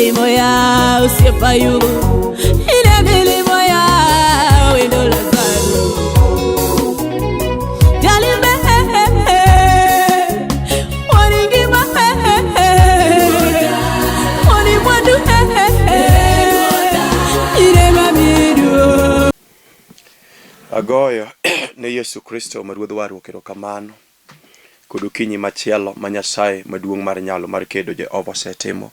milimo ya osiepa Ayubu, ine milimo ya wendo Lazaro. Jalimbe waningima wanimwandu ine mamidu. Agoyo ne Yesu Kristo ma Ruodh warruok erokamano kod okinyi machielo ma Nyasaye maduong' mar nyalo mar kedo Jehova osetimo.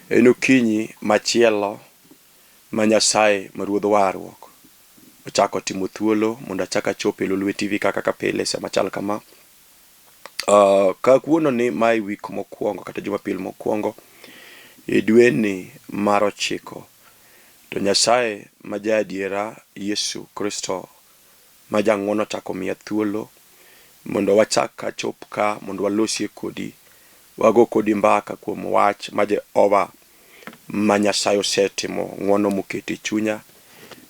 En okinyi machielo ma Nyasaye ma Ruodh warruok ochako timo thuolo mondo achak achop e Lolwe TV kaka ka pile sama chal kama. Kawuono ni mae wik mokwongo kata Jumapil mokwongo e dweni mar ochiko. To Nyasaye ma jaadiera Yesu Kristo ma jang'wono ochako omiya thuolo mondo wachak achop ka mondo walosie kodi, wago kodi mbaka kuom wach ma Jehova ma Nyasaye osetimo ng'wono moketo e chunya.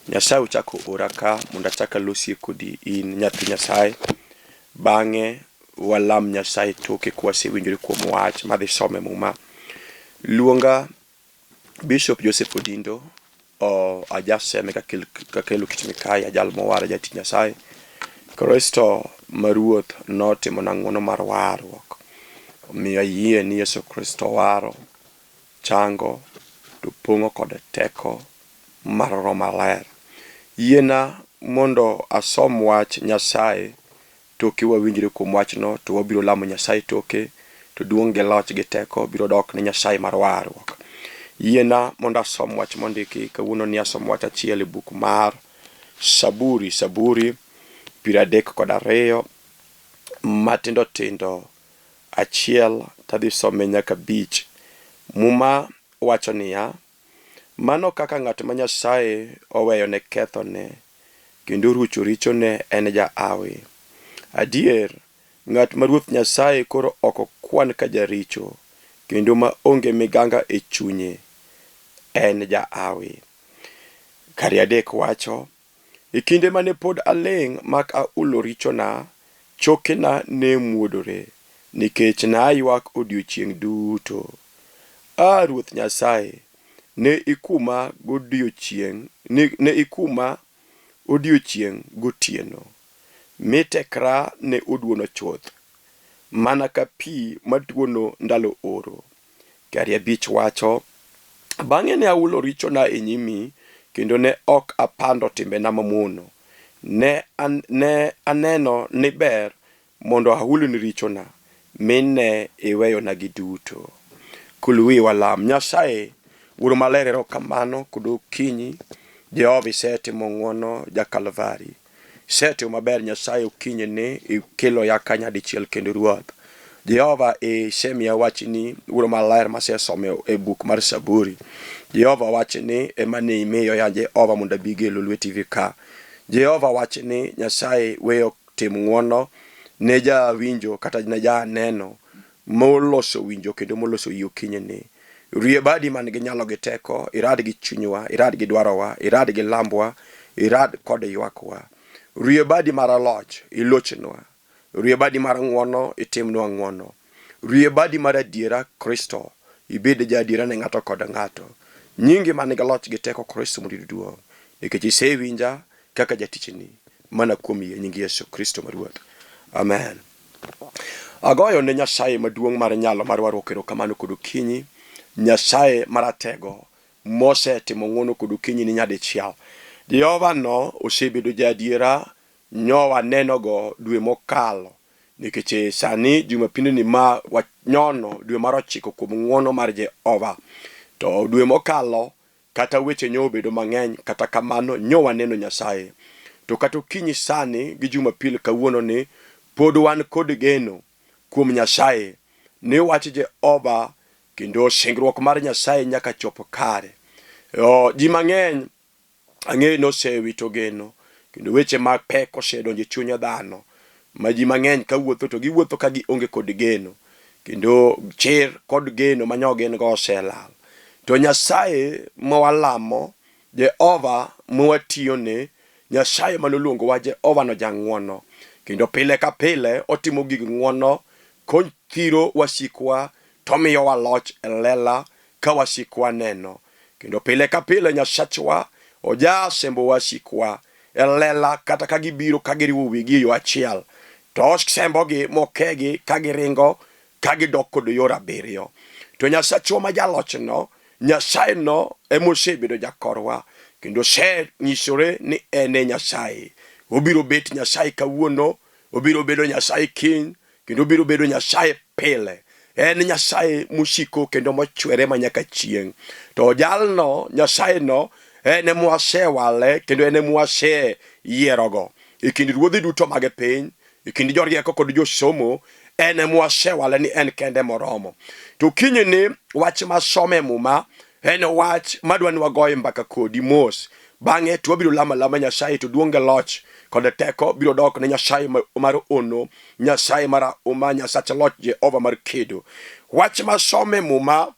Nyasaye ochako ora ka mondo achak alosie kodi in nyathi Nyasaye. Bang'e walam Nyasaye toke kwasewinjore kuom wach madhi somo e muma. Luonga Bishop Joseph Odindo o ajaseme kakelo kit mikayi ajal mowar jatich Nyasaye. Kristo ma Ruoth notimona ng'wono mar warruok. Omiyo ayie ni Yesu Kristo waro, chango, to pong'o kod teko mar Roho Maler. Yiena mondo asom wach Nyasaye Toke wawinjre kuom wachno to wabiro lamo Nyasaye toke to duong' gi loch gi teko biro dok ne Nyasaye mar warruok. Yiena mondo asom wach mondiki kawuono ni asom wach achiel e buk mar Saburi, Saburi 32 matindo tindo achiel tadhi some nyaka abich. Muma wacho niya, Mano kaka ng'at ma Nyasaye oweyone kethone kendo orucho richone en jahawi! Adier, ng'at ma Ruoth Nyasaye koro ok okwan ka jaricho, kendo ma onge miganga e chunye, en jahawi. Kare adek wacho, E kinde mane pod aling' mak ahulo richona, chokena ne muodore, nikech naywak odiechieng' duto. A Ruoth Nyasaye, ne ikuma godiechieng', ne ikuma odiechieng' gotieno, mi tekra ne oduono chuth, mana ka pi matuono ndalo oro. Kari abich wacho, Bang'e ne ahulo richona e nyimi, kendo ne ok apando timbena mamono. Ne, an, ne aneno ni ber mondo ahulni richona, mi ne iweyonagi duto. Kul walam. Nyasaye, Wuoro Maler, erokamano kod okinyi. Jehova isetimo ng'wono ja Kalvari. Isetimo maber Nyasaye okinyi ni ikelo ya ka nyadichiel kendo Ruoth. Jehova isemiya wachni Wuoro Maler masesomo e buk mar Saburi. Jehova wachni ema ne imiyo ya Jehova mondo abigi e Lolwe TV ka. Jehova wachni Nyasaye weyo tim ng'wono ne jawinjo kata ne janeno moloso winjo kendo moloso yie okinyi ni. Rie badi man gi nyalo gi teko, irad gi chunywa, irad gi dwarowa, irad gi lambwa, irad kod ywakwa. Rie badi mar loch, ilochnwa. Rie badi mar ng'wono, itimnwa ng'wono. Rie badi mar adiera, Kristo, ibed ja adiera ne ng'ato kod ng'ato. Nyingi man gi loch gi teko, Kristo, mondo oyud duong'. Nikech isewinja kaka jatichni, mana kuom yie nying Yesu Kristo ma Ruoth. Amen. Agoyo ne Nyasaye maduong' mar nyalo mar warruok erokamano kod okinyi. Nyasaye maratego mosetimo ng'wono kod okinyi ni nyadichiel. Jehova no osebedo jaadiera nyowa nenogo dwe mokalo nikech e sani jumapindni ma wanyono dwe mar ochiko kuom ng'wono mar Jehova. To dwe mokalo Kata weche nyo obedo mang'eny, kata kamano nyo waneno Nyasaye. To kata okinyi sani gi Jumapil kawuono ni, pod wan kod geno kuom Nyasaye ni wach Jehova kendo singruok mar Nyasaye nyaka chop kare. O, ji mang'eny ang'eyo ni osewito geno kendo weche mapek osedonjo e chuny dhano ma ji mang'eny ka wuotho to giwuotho ka gionge kod geno kendo chir kod geno ma nyo gin go oselal. To Nyasaye ma walamo, Jehova ma watiyone, Nyasaye ma noluongowa, Jehova no jang'wono kendo pile ka pile otimo gig ng'wono kothiro wasikwa to omiyowa loch e lela. ka wasikwa neno. Kendo pile ka pile Nyasachwa ojasembo wasikwa e lela kata ka gibiro ka giriwo wigi e yo achiel to osembogi mokegi ka giringo ka gidok kod yor abiriyo. To Nyasachwa ma jalochno, Nyasayeno ema osebedo jakorwa kendo osenyisore ni en e Nyasaye. Obiro bet Nyasaye kawuono, obiro bedo Nyasaye kiny, kendo obiro bedo Nyasaye pile. En Nyasaye mosiko kendo mochwere ma nyaka chieng'. To jalno, Nyasayeno, en ema wasewale kendo en ema waseyierogo e kind ruodhi duto mag piny, e kind jorieko kod josomo, en ema wasewale ni en kende moromo. To kinyni wach masomo e Muma en wach madwa ni wagoye mbaka kodi mos. Bang'e to wabiro lamo alama Nyasaye to duong' gi loch kod teko biro dok ne Nyasaye mar ono, Nyasaye mar auma, Nyasach loch Jehova mar kedo. Wach masomo e Muma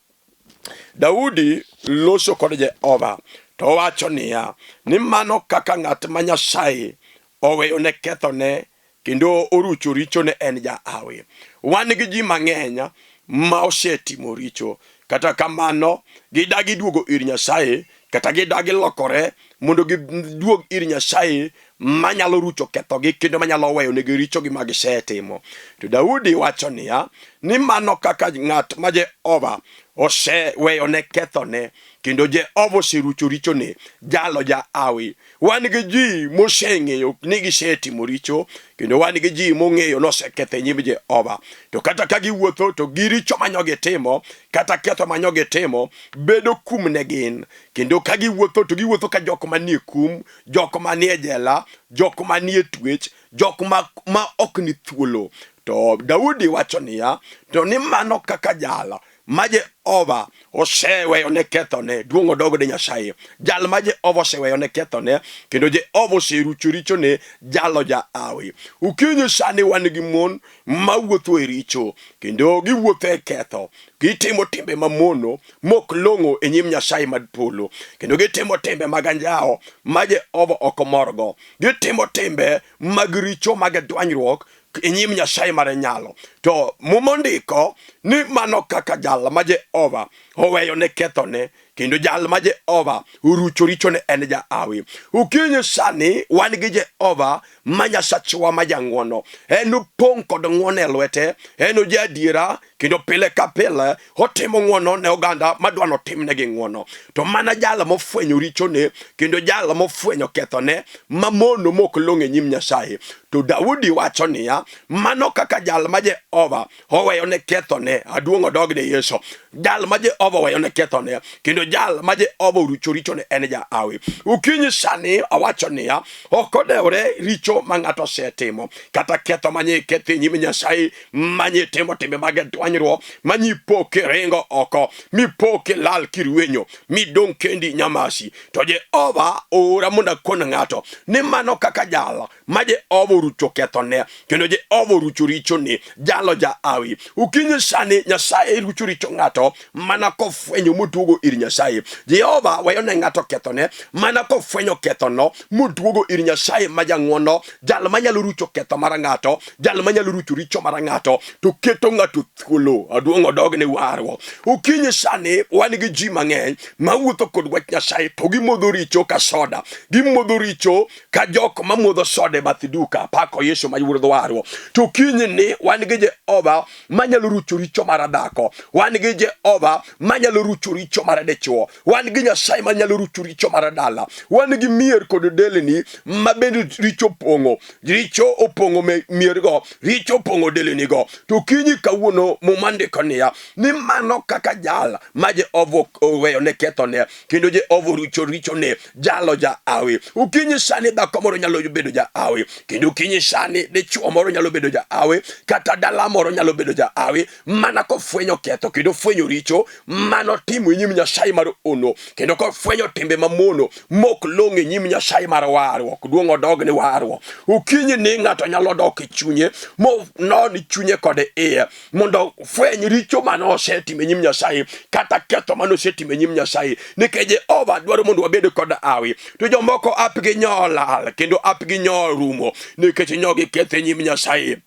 Daudi loso kod Jehova to owacho niya, ni mano kaka ng'at ma Nyasaye oweyo ne kethone kendo orucho richone en jaawi. Wan gi ji mang'eny ma osetimo richo, kata kamano gidagi duogo ir Nyasaye kata gidagi lokore mondo giduog ir Nyasaye manyalo rucho kethogi kendo manyalo weyonegi richogi ma gisetimo. To Daudi wacho niya, ni mano kaka ng'at ma Jehova oseweyone kethone kendo Jehova oserucho richone, jalo jaawi. Wan gi ji moseng'eyo ni gisetimo richo kendo wan gi ji mong'eyo noseketho e nyim Jehova. To kata ka giwuotho to gi richo manyo gitimo kata ketho manyo gitimo bedo kum ne gin. Kendo ka giwuotho to giwuotho ka jok manie kum, jok manie jela, jok manie twech, jok ma ok ni thuolo. To Daudi wacho niya, to ni mano kaka jala ma Jehova oseweyo ne kethone, duong' odog ne Nyasaye. Jal ma Jehova oseweyo ne kethone, kendo Jehova oserucho richone, jalo jaawi. Okinyi sani wan gi mon mawuotho e richo, kendo giwuotho e ketho, gitimo timbe mamono mok long'o e nyim Nyasaye mar polo, kendo gitimo timbe mag anjawo ma Jehova ok morgo. Gitimo timbe mag richo mag dwanyruok e nyim Nyasaye mar nyalo. To Muma ondiko ni mano kaka jal ma Jehova oweyo ne kethone kendo jal ma Jehova orucho richone en jaawi. Okinyi sani wan gi Jehova ma Nyasachwa ma jang'wono. En opong' kod ng'wono e lwete, en ojaadiera kendo pile ka pile otimo ng'wono ne oganda madwa notimnegi ng'wono. To mana jal mofwenyo richone kendo jal mofwenyo kethone mamono mok long'o e nyim Nyasaye. To Daudi wacho niya, mano kaka jal ma Jehova oweyone kethone, aduong' odog ne Yesu. Jal ma Jehova oweyone kethone kendo jal ma Jehova orucho richone en jaawi. Okinyi sani awacho niya, ok odewre richo ma ng'ato osetimo kata ketho manye ketho e nyim Nyasaye manye timo timbe mag dwanyruok manye ipo kiringo oko mipo kilal kirwenyo midong' kendi nyamasi. To Jehova oora mondo akon ng'ato ni mano kaka jal ma Jehova orucho kethone kendo Jehova orucho richone, jalo jaawi. Okinyi sani Nyasaye rucho richo ng'ato mana kofwenyo moduogo ir Nyasaye. Jehova weyo ne ng'ato kethone mana kofwenyo kethono moduogo ir Nyasaye ma jang'wono, jal manyalo rucho ketho mar ng'ato, jal manyalo rucho richo mar ng'ato, to keto ng'ato thuolo. Aduong' odog ne warruok. Okinyi sani wan gi ji mang'eny mawuotho kod wach Nyasaye to gimodho richo ka soda, gimodho richo ka jok mamodho soda e bath duka, pako Yesu ma wuod warruok. To okinyi ni wan gi Jehova manyalo rucho richo mar dhako, wan gi Jehova manyalo rucho richo mar dichwo, wan gi Nyasaye manyalo rucho richo mar dala, wan gi mier kod delni ma bende richo opong'o, richo opong'o miergo, richo opong'o delnigo. To kinyi kawuono Muma ndiko niya, ni mano kaka jal ma Jehova oweyo ne kethone kendo Jehova orucho richone, jalo jaawi. Okinyi sani dhako moro nyalo bedo jaawi, kendo okinyi sani dichwo moro nyalo bedo jaawi, kata dala moro nyalo bedo jaawi, mana kofwenyo ketho kendo fwenyo richo manotimo e nyim Nyasaye mar ono, kendo kofwenyo timbe mamono mok long'o e nyim Nyasaye mar warruok. Duong' odog ni warruok. Okinyi ni ng'ato nyalo dok e chunye monon chunye kod iye mondo fweny richo mane osetimo e nyim Nyasaye kata ketho mane osetimo e nyim Nyasaye, nikech Jehova dwaro mondo wabed kod hawi. To jomoko apgi nyo olal kendo apgi nyo orumo nikech nyo giketho e nyim Nyasaye.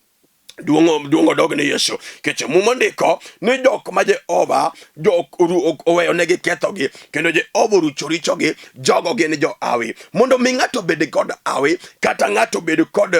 Duong' duong' odog ne Yesu. Kech Muma ndiko ni jok ma Jehova jok oweyonegi kethogi kendo Jehova orucho richogi, jogo gin johawi. Mondo mi ng'ato obed kod hawi kata ng'ato obed kod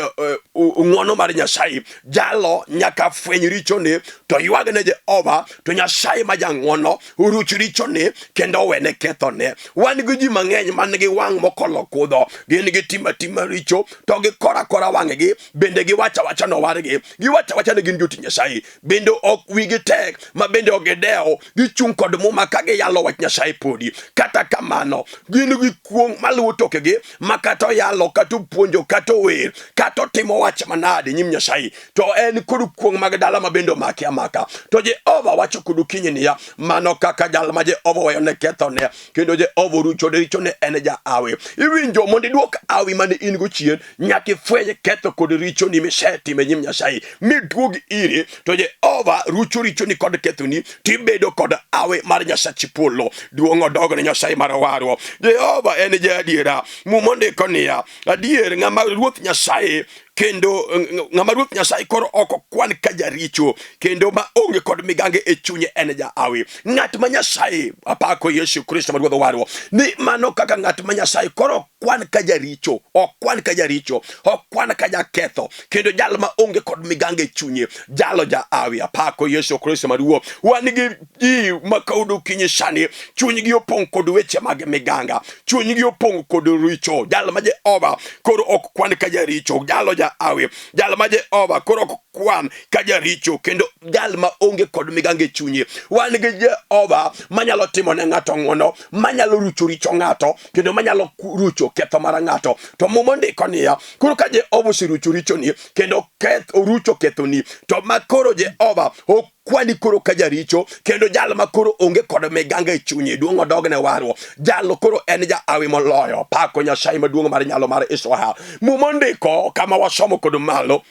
ng'wono mar Nyasaye, jalo nyaka fweny richone to ywag ne Jehova, to Nyasaye ma jang'wono oruch richone kendo owene kethone. Wan gi ji mang'eny man gi wang' mokolo kudho, gin gi tim atima richo to gikora kora wang'gi bende giwacho awacha nowargi, giwacho awacha ni gin jotich Nyasaye, bende ok wigi tek ma bende ok gidewo, gichung' kod muma ka giyalo wach Nyasaye podi. Kata kamano gin gi kuong' maluwo tokegi ma kata oyalo kata opuonjo kata ower kata otimo wach manade nyim Nyasaye to en kod kuong' mag dala ma bende omake amaka. To Jehova wacho kod okinyi niya, mano kaka jal ma Jehova oweyo ne kethone kendo Jehova orucho richone en jaawi. Iwinjo mondo iduok awi mane in go chien nyaka ifweny ketho kod richoni misetimo e nyim Nyasaye miduog ire, to Jehova rucho richoni kod kethoni tibedo kod awe mar Nyasachi polo. Duong' odog ne Nyasaye mar warruok. Jehova en jaadiera. Muma ondiko niya, adier ng'ama Ruoth Nyasaye kendo ng'ama Ruoth Nyasaye koro ok okwan ka jaricho kendo ma onge kod migange e chunye en jaawi. Ng'at ma Nyasaye apako Yesu Kristo ma Ruodh warruok ni mano kaka ng'at ma Nyasaye koro kwan ka jaricho, ok kwan ka jaricho, ok kwan ka jaketho, kendo jal ma onge kod miganga e chunye, jalo jaawi. Apako Yesu Kristo ma Ruoth. Wan gi ji ma kawuono okinyi sani chunygi opong' kod weche mag miganga, chunygi opong' kod richo. Jal ma Jehova koro ok kwan ka jaricho, jalo jaawi. Jal ma Jehova koro ok kwan ka jaricho kendo jal ma onge kod miganga e chunye. Wan gi Jehova manyalo timo ne ng'ato ng'wono, manyalo rucho richo ng'ato, kendo manyalo rucho ketho mar ng'ato. To Muma ondiko niya, koro ka Jehova oserucho richoni kendo keth orucho kethoni, to ma koro Jehova ok kwani koro ka jaricho kendo jal ma koro onge kod miganga e chunye, duong' odogne warruok. Jalo koro en jaawi moloyo. Pako Nyasaye maduong' mar nyalo mar Israel. Muma ondiko kama wasomo kod malo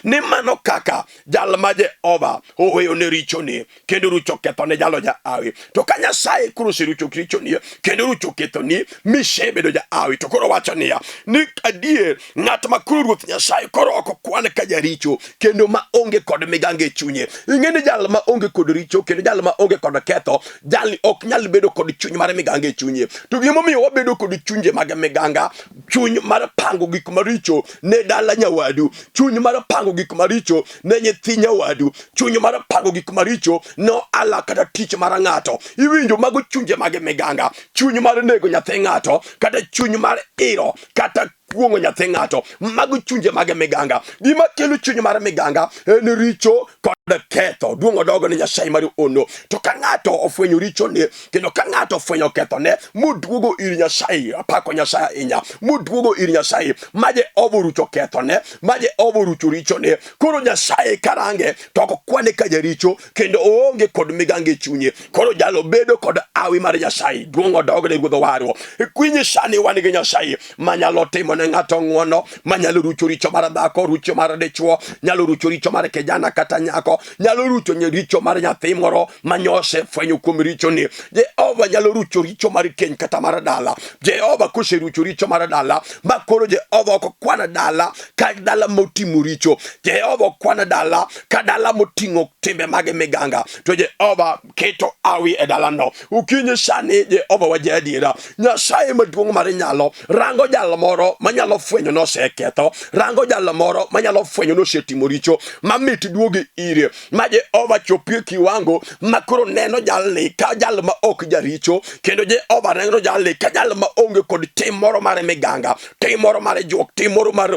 ni mano kaka jal ma Jehova oweyo ne richone kendo rucho kethone jalo jaawi. To ka Nyasaye koro oserucho richoni kendo rucho kethoni misebedo jaawi, to koro wacho niya ni adier ng'at ma koro Ruoth Nyasaye koro ok okwan ka jaricho kendo ma onge kod miganga e chunye. Ing'e ni jal ma onge kod richo kendo jal ma onge kod ketho, jalni ok nyal bedo kod chuny mar miganga e chunye. To gimomiyo wabedo kod chunje mag miganga, chuny mar pango gik maricho ne dala nyawadu, chuny mar pango gik maricho ne nyithi nyawadu, chuny mar pango gik maricho ne ohala kata tich mar ng'ato. Iwinjo mago chunje mag miganga, chuny mar nego nyathi ng'ato, kata chuny mar iro, kata kuong'o nyathi ng'ato. Mago chunje mag miganga. Gima kelo chuny mar miganga en richo kod ketho. Duong' odogo ne Nyasaye mar ono. To ka ng'ato ofwenyo richone kendo ka ng'ato ofwenyo kethone moduogo ir Nyasaye, apako Nyasaye ahinya, moduogo ir Nyasaye ma Jehova orucho kethone, ma Jehova orucho richone, koro Nyasaye karange to ok kwane ka jaricho kendo oonge kod miganga e chunye. Koro jalo bedo kod awi mar Nyasaye. Duong' odog ne Ruodh warruok. Kwinyi sani wan gi Nyasaye manyalo timo ne ng'ato ng'wono, manyalo rucho richo mar dhako, rucho mar dichwo, nyalo rucho richo mar kijana kata nyako, nyalo rucho richo mar nyathi moro manyose fwenyo kuom richoni. Jehova nyalo rucho richo mar keny kata mar dala. Jehova koserucho richo mar dala, ma koro Jehova ok kwan dala ka dala motimo richo. Jehova ok kwan dala ka dala moting'o timbe mag miganga, to Jehova keto awi e dalano. Okinyi sani Jehova wa jaadiera, Nyasaye maduong' mar nyalo rango jal moro manyalo fwenyo noseketho, rango jal moro manyalo fwenyo nosetimo richo, ma mit duogi ire, ma Jehova chopie kiwango ma koro neno jalni ka jal ma ok jaricho, kendo Jehova neno jalni ka jal ma onge kod tim moro mar miganga, tim moro mar juok, tim moro mar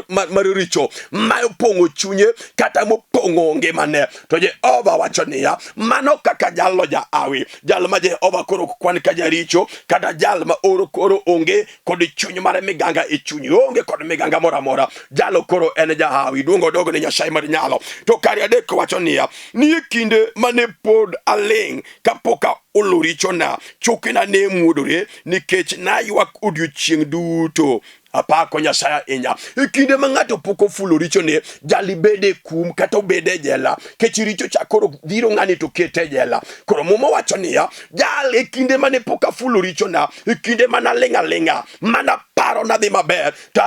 richo ma opong'o chunye kata mopong'o ngimane. To Jehova wacho niya, mano kaka jalno jaawi, jal ma Jehova koro ok kwan ka jaricho, kata jal ma oro koro onge kod chuny mar miganga e chunye, onge kod miganga moro amora, jalo koro en jahawi. Duong' odog ne Nyasaye mar nyalo. To kare adek wacho niya, ni e kinde mane pod aling' kapok aolo richona, chokena ne muodore nikech naywak odiechieng' duto. Apako Nyasaye ahinya. E kinde ma ng'ato pok ofulo richone, jali bede e kum kata obede e jela. Kech richo cha koro dhiro ng'ani to kete e jela. Koro Muma wacho niya, jal e kinde mane pok afulo richona, e kinde mana ling' aling'a, mana paro nadhi maber, to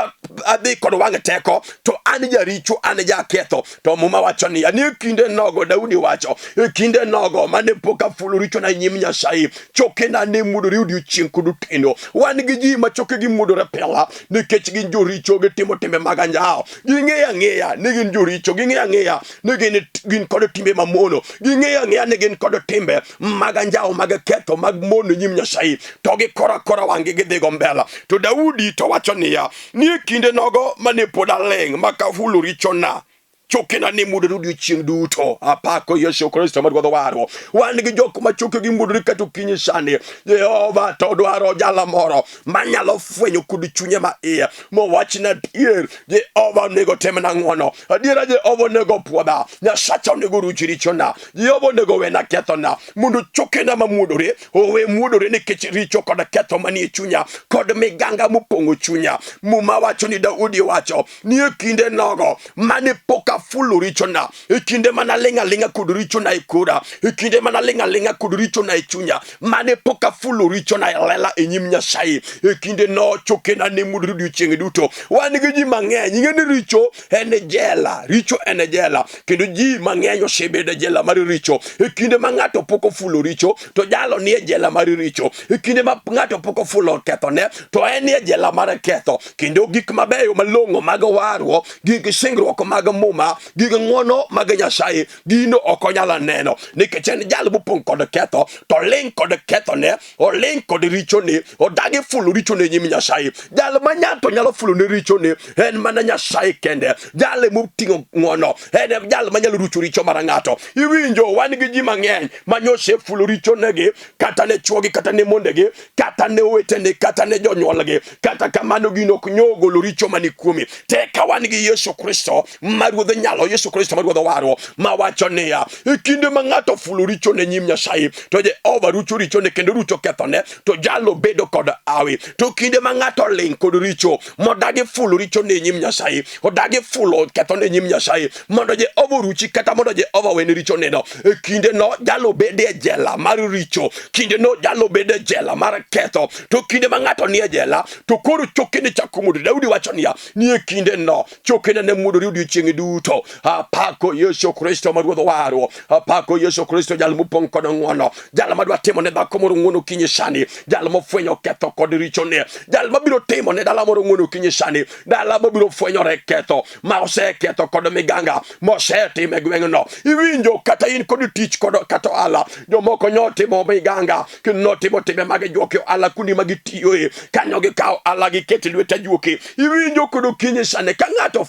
adhi kod wang' teko, to an jaricho, an jaketho. To Muma wacho niya, ni e kinde nogo, Daudi wacho, e kinde nogo mane pok afulo richona e nyim Nyasaye, chokena ne muodore odiechieng' kod otieno. Wan gi ji ma chokegi muodore pile nikech gin joricho, gitimo timbe mag anjawo. Ging'eyo ang'eya ni gin joricho, ging'eyo ang'eya ni gin kod timbe mamono, ging'eyo ang'eya ni gin kod timbe mag anjawo, mag ketho, mag mono e nyim Nyasaye, to gikoro akora wang'gi gidhigo mbele. To Daudi to wacho niya, ni e kinde nogo mane pod aling' ma kahulo richona, chokena ne muodore odiechieng' duto. Apako Yesu Kristo ma Ruodh warruok. Wan gi jok ma chokegi muodore kata okinyi sani. Jehova to dwaro jala moro manyalo fwenyo kod chunye ma iye mowachna adier. Jehova onego timna ng'wono. Adiera Jehova onego pwodha. Nyasacha onego ruch richona. Jehova onego wena kethona mondo chokena ma muodore owe muodore nikech richo kod ketho manie chunya kod miganga mopong'o chunya. Muma wacho ni Daudi wacho ni e kinde nogo mane pok afulo richona, e kinde mana ling' aling'a kod richona e kora, e kinde mana ling' aling'a kod richona e chunya, mane pok afulo richona e lela e nyim Nyasaye, e kinde no chokena ne muodore odiechieng' duto. Wan gi ji mang'eny, ing'e ni richo en jela, richo en jela, kendo ji mang'eny osebedo e jela mar richo. E kinde ma ng'ato pok ofulo richo, to jalo nie jela mar richo. E kinde ma ng'ato pok ofulo kethone, to en e jela mar ketho. Kendo gik mabeyo malong'o mag warruok, gik singruok mag Muma, gik ng'wono mag Nyasaye, gino ok onyal neno nikech en jal mopong' kod ketho, to oling' kod kethone, oling' kod richone, odagi fulo richone e nyim Nyasaye. Jal ma nyato nyalo fulo ne richone en mana Nyasaye kende. Jal moting'o ng'wono en jal manyalo rucho richo mar ng'ato. Iwinjo, wan gi ji mang'eny ma nyocha fulo richonegi kata ne chwogi kata ne mondegi kata ne owetene kata ne jonyuolgi. Kata kamano gino ok nyo golo richo mani kuomi. Teka wan gi Yesu Kristo ma Ruodh nyalo, Yesu Kristo ma Ruodh warruok, ma wacho niya, e kinde ma ng'ato ofulo richone nyim Nyasaye, to Jehova rucho richone kendo rucho kethone, to jalo bedo kod hawi. To kinde ma ng'ato oling' kod richo, modagi fulo richone e nyim Nyasaye, odagi fulo kethone e nyim Nyasaye, mondo Jehova oruchi kata mondo Jehova owene richoneno, e kindeno jalo bedo e jela mar richo, kindeno jalo bedo e jela mar ketho. To kinde ma ng'ato nie jela, to koro chokene chako muodo. Daudi wacho niya, nie kindeno chokene ne muodore odiechieng' duto. Apako Yesu Kristo ma Ruodh warruok. Apako Yesu Kristo jal mopong' kod ng'wono, jal madwa timo ne dhako moro ng'wono okinyi sani, jal mofwenyo ketho kod richone, jal mabiro timo ne dala moro ng'wono okinyi sani, dala mabiro fwenyore ketho ma oseketho kod miganga mosetimo e gweng'no. Iwinjo kata in kod tich kod kata ohala, jomoko nyotimo miganga kendo notimo timbe mag juok e ohala kundi ma gitiyoe, kanyo gikawo ohala giket e lwet ajuoke. Iwinjo kod okinyi sani ka ng'ato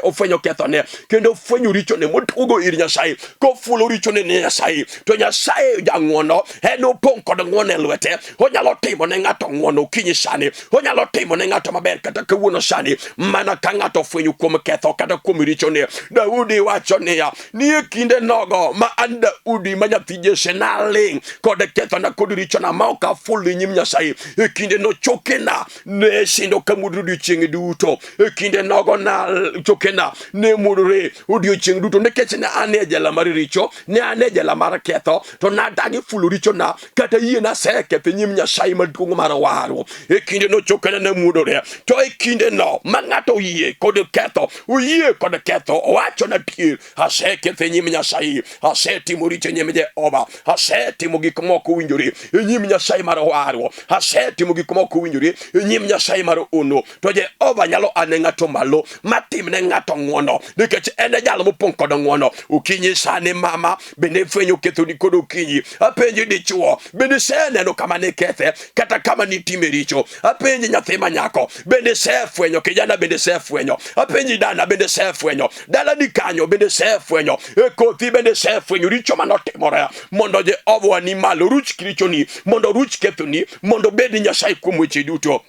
ofwenyo kethone kendo ofwenyo richone moduogo ir Nyasaye kofulo richone ne Nyasaye, to Nyasaye jang'wono, en opong' kod ng'wono e lwete. Onyalo timo ne ng'ato ng'wono okinyi sani, onyalo timo ne ng'ato maber kata kawuono sani, mana ka ng'ato ofwenyo kuom ketho kata kuom richone. Daudi wacho niya, ni e kinde nogo ma an Daudi ma nyathi Jesse naling' kod kethona kod richona ma ok afulo e nyim Nyasaye, e kinde no chokena ne sindo ka muodore odiechieng' duto, e kinde nogo na chokena ne muodore odiechieng' duto, nikech ne an e jela mar richo, ne an e jela mar ketho, to nadagi fulo richona kata yie naseketho e nyim Nyasaye maduong' mar warruok. E kinde no chokena ne muodore. To e kinde no ma ng'ato oyie kod ketho, oyie kod ketho, owacho na adier, aseketho e nyim Nyasaye, asetimo richo e nyim Jehova, asetimo gik moko owinjore e nyim Nyasaye mar warruok, asetimo gik moko owinjore e nyim Nyasaye mar ono. To Jehova nyalo ane ng'ato malo matimne ng'ato ng'wono, nikech en e jal mopong' kod ng'wono. Okinyi sani mama, bende ifwenyo kethoni kod okinyi. Apenji dichuo, bende iseneno kama nikethe kata kama nitime richo? Apenji nyathi ma nyako, bende isefwenyo? Kijana bende isefwenyo? Apenji dana, bende isefwenyo? Dalani kanyo bende isefwenyo? E kothi bende isefwenyo richo manotimore? Mondo Jehova ni malo, ruch richoni, mondo oruch kethoni, mondo obed Nyasaye kuom weche duto.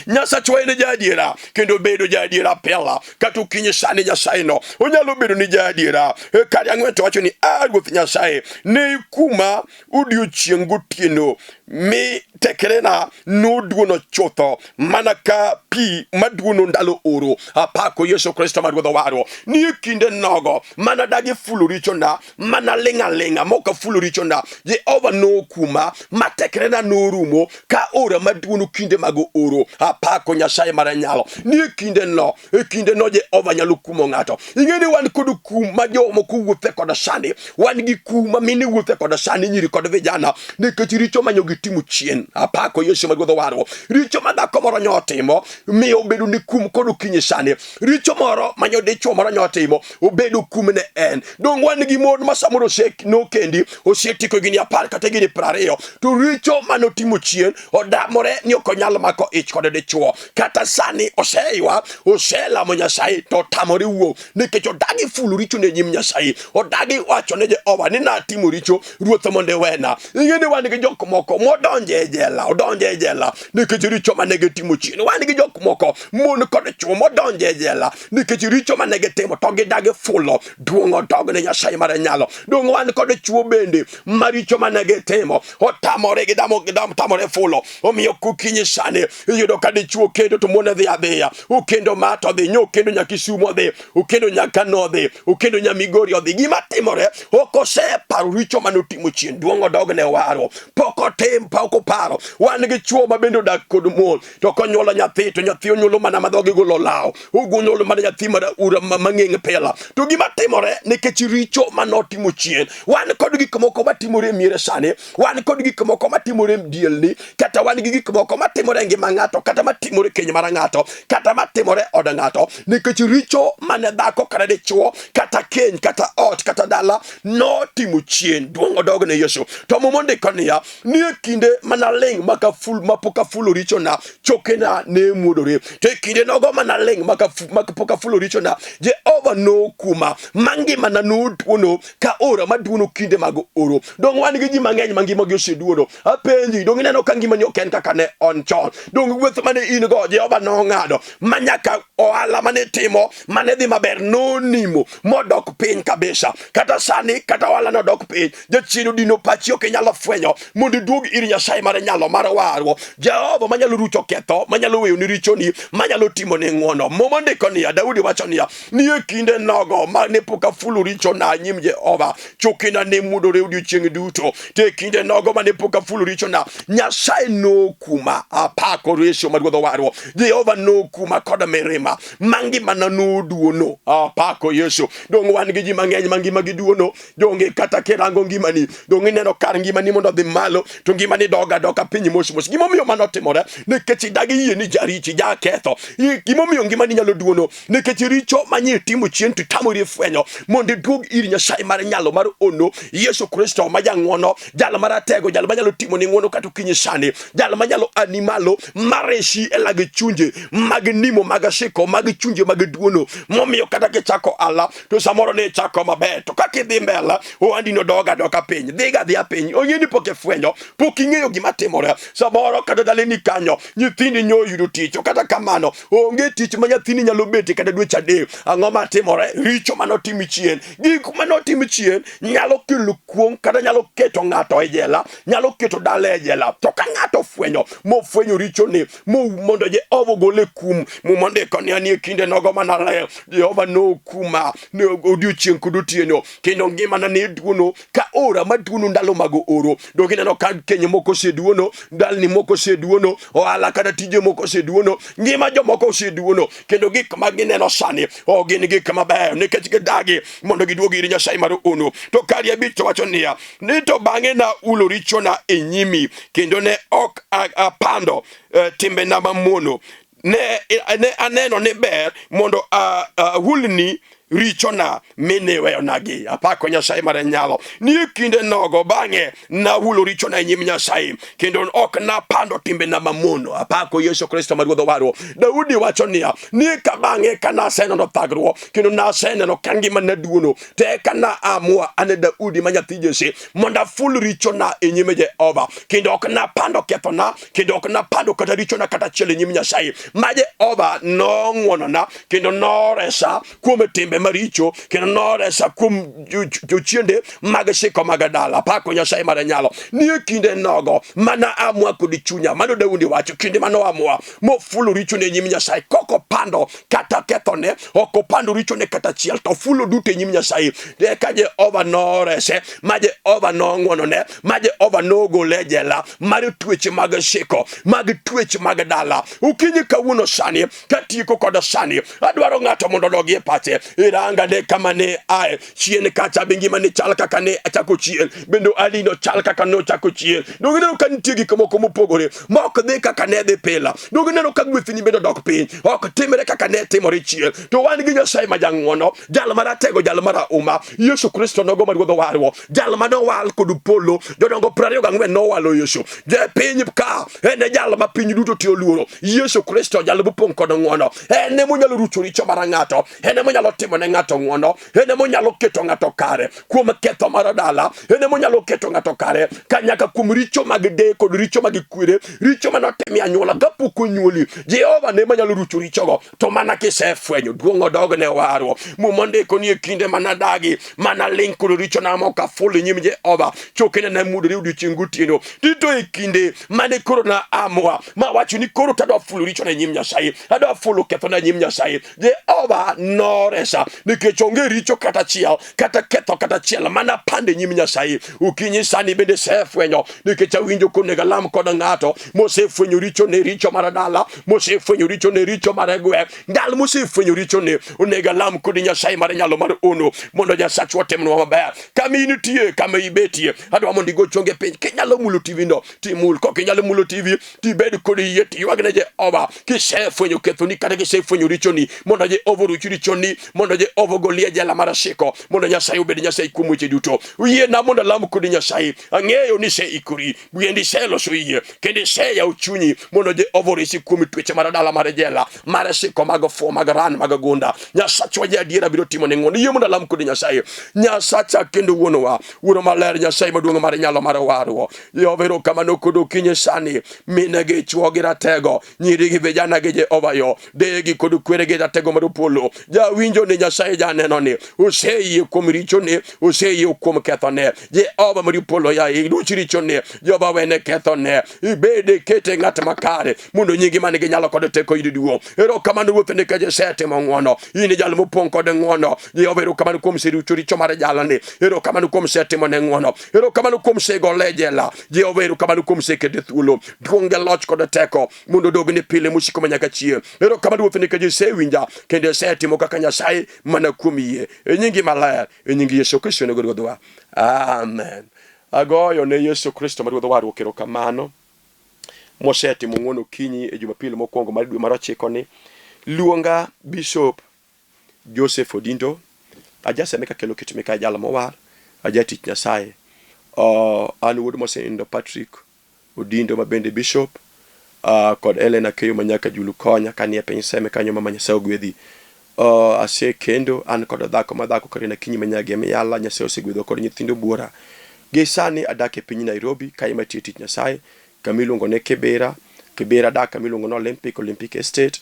Nyasachwa en jaadiera kendo bedo jaadiera pela kata okinyi sani Nyasaye no onyalo bedo ni jaadiera. E, kar ang'wen to wacho ni a Ruoth Nyasaye ne ikuma odiochieng' gotieno mi tekrena noduono chutho mana ka pi maduono ndalo oro. Apako Yesu Kristo ma Ruodh owarwa ni e kinde nogo mana dagi fulo richona mana ling' aling'a mok afulo richona Jehova nokuma ma tekrena norumo ka ora maduono kinde mag oro. Apako Nyasaye mar nyalo ni e kindeno, e kindeno Jehova nyalo kumo ng'ato. Ing'e ni wan kod kum ma jomoko wuothe koda sani, wan gi kum ma mine wuothe koda sani, nyiri kod vijana, nikech richo manyo gitimo chien. Apako Yesu ma Ruodh owarwa. Richo ma dhako moro nyo otimo miyo obedo ni kum kod okinyi sani. Richo moro manyo dichwo moro nyo otimo obedo kum ne en. Dong wan gi mon ma samoro nokendi osetieko higni 10 kata higni 20 to richo mane otimo chien odamore ni ok onyal mako ich kod dichwo. Kata sani oseywa, oselamo Nyasaye to otamore wuok nikech odagi fulo richo ne nyim Nyasaye. Odagi wacho ne Jehova ni natimo richo, Ruoth mondo iwena. Ing'e ni wan gi jok moko modonjo e jela, odonjo e jela nikech richo mane gitimo chien. Wan gi jok moko mon kod chwo modonjo e jela nikech richo mane gitimo to gidagi fulo duong' odog ne Nyasaye mar nyalo. Dong' wan kod chwo bende maricho mane gitimo otamore gidamo gidam tamore fulo. Omiyo kukinyi sani iyudo ka dichwo kendo to mon dhi adhiya, okendo ma to dhi nyo okendo nyaka Kisumu odhi, okendo nyaka nodhi, okendo nya Migori odhi. Gima timore ok oseparo richo mane otimo chien, duong' odog ne waro pok otim, pok oparo. Wan gi chwo ma bende odak kod mon to konyuolo nyathi to nyathi onyuolo mana ma dhogi golo law, onyuolo mana nyathi ma ura mang'eng pela. To gima timore nikech richo mane otimo chien, wan kod gik moko matimore e miere sani, wan kod gik moko matimore e dielni, kata wan gi gik moko matimore e ngima ng'ato, kata matimore e keny mar ng'ato, kata matimore e od ng'ato, nikech richo mane dhako kata dichwo, kata keny, kata ot, kata dala notimo chien. Duong' odog ne Yesu. To Muma ondiko niya, ni e kinde mana ling' mapok afulo richona, chokena ne muodore. To e kinde nogo mana ling' mapok afulo richona, Jehova nokuma, ma ngimana noduono ka ora maduono kinde mag oro. Dong' wan gi ji mang'eny ma ngimagi oseduono. Apenji, dong' ineno ka ngimani ok en kaka ne on chon? Dong' wuoth mane in go Jehova nong'ado ma nyaka ohala mane itimo mane dhi maber nonimo modok piny kabisa. Kata sani kata ohala nodok piny, jachien odino pachi ok inyalo fwenyo mondo iduog ir Nyasaye mar nyalo mar warruok. Jehova manyalo rucho ketho, manyalo weyoni richoni, manyalo timoni ng'wono. Muma ndiko niya, Daudi wacho niya, ni e kinde nogo mane pok afulo richona nyim Jehova, chokena ne muodore odiechieng' duto. To e kinde nogo mane pok afulo richona, Nyasaye nokuma. Apako Yesu ma Ruodh owarwa. Jehova nokuma kod mirima ma ngimana noduono. Apako Yesu. Dong' wan gi ji mang'eny ma ngimagi duono. Donge kata kirango ngimani, donge ineno kar ngimani mondo odhi malo, to ngimani dog adoka piny mos mos. Gimomiyo mano timore nikech idagi yie ni jarichi, jaketho. Gimomiyo ngimani nyalo duono nikech richo manye itimo chien to itamori fwenyo mondo iduog ir Nyasaye mar nyalo mar ono Yesu Kristo ma jang'wono, jal maratego, jal manyalo timoni ng'wono kata okinyi sani, jal manyalo ani malo maresi e lag chunje mag nimo mag asiko mag chunje mag duono, momiyo kata kichako ala to samoro ne ichako maber to kaka idhi mbele ohandi no dog adoka piny, dhiga adhiya piny. Ong'e ni pok ifwenyo, pok ing'eyo gima timore. Samoro kata daleni kanyo nyithindi nyo oyudo tich, to kata kamano onge tich ma nyathini nyalo betie kata dweche 3. Ang'o matimore? Richo manotimi chien, gik manotimi chien nyalo kelo kuong' kata nyalo keto ng'ato e jela, nyalo keto dala e jela. To ka ng'ato ofwenyo mofwenyo richoni mondo Jehova ogole kum, Muma ondiko niya ni e kinde nogo mana ler Jehova nokuma ne odiechieng' kod otieno, kendo ngimana ne duono ka ora maduono ndalo mag oro. Donge ineno ka keny moko oseduono, dalni moko oseduono, ohala kata tije moko oseduono, ngima jomoko oseduono, kendo gik ma gineno sani ok gin gik mabeyo nikech gidagi mondo giduog ir Nyasaye mar ono. To kari abich to wacho niya, ni to bang'e nahulo richona e nyimi, kendo ne ok apando timbena mamono. Ne aneno ni ber mondo ahulni richona mi niweyonagi. Apako Nyasaye mar nyalo. Ni e kinde nogo bang'e nahulo richona e nyim Nyasaye kendo ok napando timbena mamono. Apako Yesu Kristo ma Ruodh owarwa. Daudi wacho niya, ni ka bang'e ka naseneno thagruok kendo naseneno ka ngimana duono, to eka naamua an e Daudi ma nyathi Jesse mondo aful richona e nyim Jehova kendo ok napando kethona kendo ok napando kata richona kata achiel e nyim Nyasaye ma Jehova nong'wonona kendo noresa kuom timbe maricho kendo noresa kuom jochiende mag siko mag dala. Pako Nyasaye mar nyalo. Ni e kinde nogo mana amua kod chunya, mano Daudi wacho, kinde mano amua mofulo richone e nyim Nyasaye kok opando kata kethone, ok opando richone kata achiel, to ofulo duto e nyim Nyasaye. Eka Jehova norese, ma Jehova nong'wonone, ma Jehova nogole e jela mar tueche mag siko, mag tuech mag dala. Okinyi kawuono sani katieko kod sani adwaro ng'ato mondo odogi e pache iranga ne kama ne ae chien kacha be ngima ne chal kaka ne achako chien bende alino chal kaka ne ochako chien donge ineno ka nitie gik moko mopogore ma ok dhi kaka ne dhi pile donge ineno ka gwethni bende odok piny ok timre kaka ne timore chien to wan gi nyasaye ma jang'wono jal maratego jal marahuma yesu kristo nogo ma ruodh owarruok jal ma nowal kod polo jodongo 24 nowalo yesu je piny ka en e jal ma piny duto te oluoro yesu kristo jal mopong' kod ng'wono en ema onyalo rucho richo mar ng'ato en ema onyalo timo ne ng'ato ng'wono en ema onyalo keto ng'ato kare kuom ketho mar dala en ema onyalo keto ng'ato kare ka nyaka kuom richo mag de kod richo mag kwere richo mane otim e anyuola kapok onyuoli jehova ne ema nyalo rucho richogo to mana kisefwenyo duong' odog ne warruok muma ondiko ni e kinde mana dagi mana ling kod richona mok aful e nyim jehova chokena ne mudore odiochieng' gotieno tito e kinde mane koro na amua ma wacho ni koro to adwa fulo richona e nyim nyasaye adwa fulo kethona e nyim nyasaye jehova noresa nikech onge richo kata achiel kata ketho kata achiel mana pande nyim nyasaye okinyi sani bende sefwenyo nikech awinjo konego alam kod ng'ato mosefwenyo richo ne richo mar dala mosefwenyo richo ne richo mar gwe ndal mosefwenyo richo ne onego alam kod nyasaye mar nyalo mar ono mondo nyasachwa otimnwa maber kama intie kama ibetie adwa mondo igo chonge piny kinyalo mulo tv no timul kok inyalo mulo tv tibed kod yie tiywag ne Jehova kisefwenyo kethoni kata kisefwenyo richoni mondo Jehova oruch richoni mondo Jehova ogoli e jela mar asiko mondo Nyasaye obed Nyasaye kuom weche duto yiena mondo alam kodi Nyasaye ang'eyo ni iseikori kendo iseloso yie kendo iseyawo chunyi mondo Jehova oresi kuom tueche mar dala mar jela mar asiko mag fuo mag ran mag gunda Nyasachwa ja adiera biro timo ne ng'wono yie mondo alam kodi Nyasaye Nyasacha kendo wuonwa wuoro maler Nyasaye maduong' mar nyalo mar warruok Jehova erokamano kod okinyi sani mine gi chwo gi ratego nyiri gi vijana gi Jehova yo deyegi kod kweregi ratego mar polo jawinjo ni Nyasaye janeno ni oseyie kuom richone oseyie kuom kethone Jehova mar polo yaye iruch richone Jehova wene kethone ibede kete ng'at makare mondo nyingi man gi nyalo kod teko yud duong' erokamano ruoth nikech isetimo ng'wono in e jal mopong' kod ng'wono Jehova erokamano kuom serucho richo mar jalni erokamano kuom setimone ng'wono erokamano kuom segole e jela Jehova erokamano kuom sekete thuolo duong' gi loch kod teko mondo odogni pile mosiko manyaka chieng' erokamano ruoth nikech isewinja kendo isetimo kaka Nyasaye mana kuom yie e nyingi maler e nying Yesu Kristo nego ruodhwa amen agoyo ne Yesu Kristo ma ruodh warruok erokamano mosetimo ng'wono okinyi e Jumapil mokwongo mar dwe mar ochiko ni luonga Bishop Joseph Odindo ajaseme kakelo kit mikayi jal mowar ajatich Nyasaye an wuod mosenindo Patrick Odindo ma bende bishop kod Ellen Akeyo ma nyaka Julu konya kanie piny Seme kanyo mama Nyasaye ogwedhi. Asekendo an kod dhako ma dhako Karina Akinyi ma nyagi Miyala Nyasaye osegwedho kod nyithindo buora. Gi sani adak e piny Nairobi kae matiyo tich Nyasaye kama iluongo ni Kibera. Kibera adak kama iluongo ni Olympic, Olympic Estate.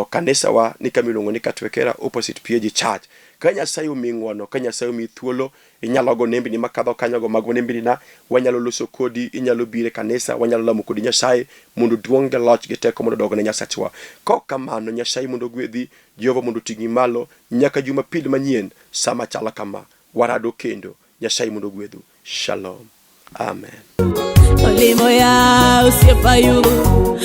Kanisa wa ni kama iluongo ni Katwekera opposite PAG Church. Ka Nyasaye omiyi ng'wono, ka Nyasaye omiyi thuolo, inyalo go nembni makadho kanyogo mago nembni na, wanyalo loso kodi, inyalo biro e kanisa, wanyalo lamo kodi Nyasaye mondo duong' gi loch gi teko mondo odog ne Nyasachwa. Kok kamano, Nyasaye mondo ogwedhi, Jehova mondo oting'i malo nyaka Jumapil manyien sama chalo kama. Warado kendo. Nyasaye mondo ogwedhu. Shalom. Amen. Olimo ya osiepa yugo.